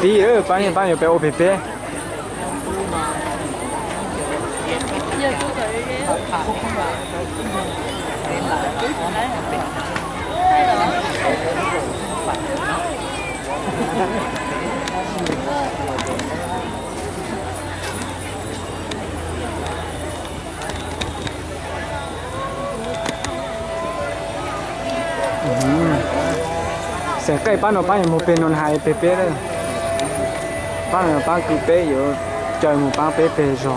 Ti, ơ, pang, pang, yo pe o pe pe. Hm. Sen kai pano pa mo pe non hai pe pe le. Pa pa ki pe yo, choi mo pa pe pe jo.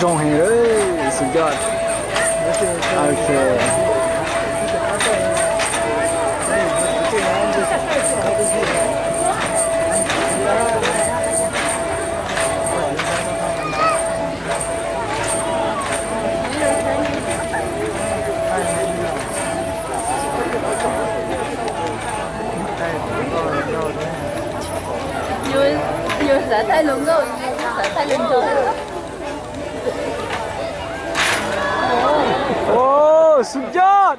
ລົງໃຫ້ເລີຍ ສຸດຍອດ ໂອເຄ. ໂອ້ ສຸດຍອດ.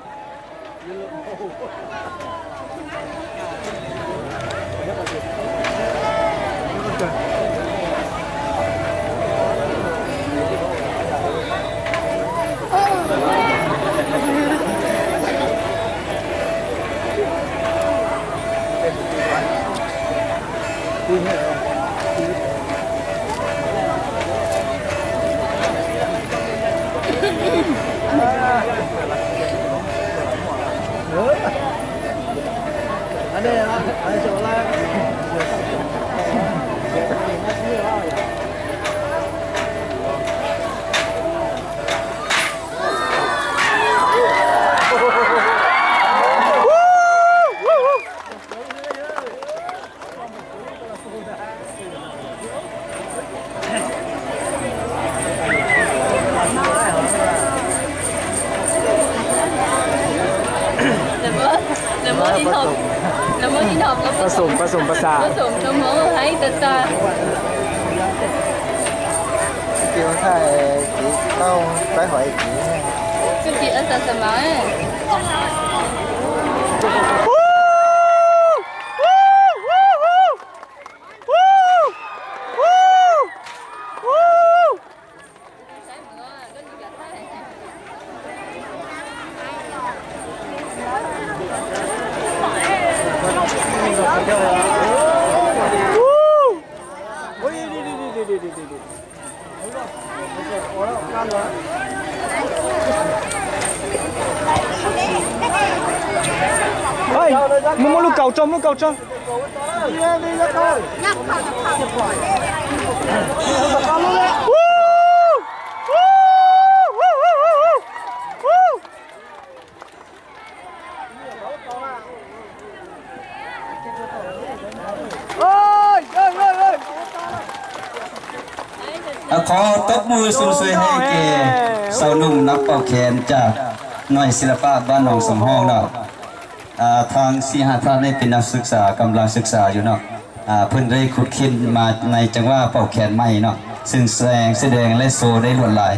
ປະສົມ ປະສົມ ປະສານ ປະສົມ ສະໝອງ ໃຫ້ຕາຕາ ເກີວໄທ ເຂົ້າໄປຫອຍ ຈຸດທີ່ອາສາສະໝັກ ຂໍຕົບມືຊົມເຊີຍໃຫ້ແກ່ຊາວໜຸ່ມນັກເປົ່າແຄນຈາກໜ່ວຍສິລະປະບ້ານໜອງສອງຫ້ອງເນາະ. ອ່າ ທັງສີ່ຫ້າທ່ານນີ້ເປັນນັກສຶກສາ ກຳລັງສຶກສາຢູ່ເນາະ. ອ່າ ເພິ່ນໄດ້ຂຸດຄົ້ນມາໃນຈັງຫວະເປົ່າແຄນໃໝ່ເນາະ ເຊິ່ງແສງສະແດງ ແລະ ໂຊໄດ້ລວດລາຍ.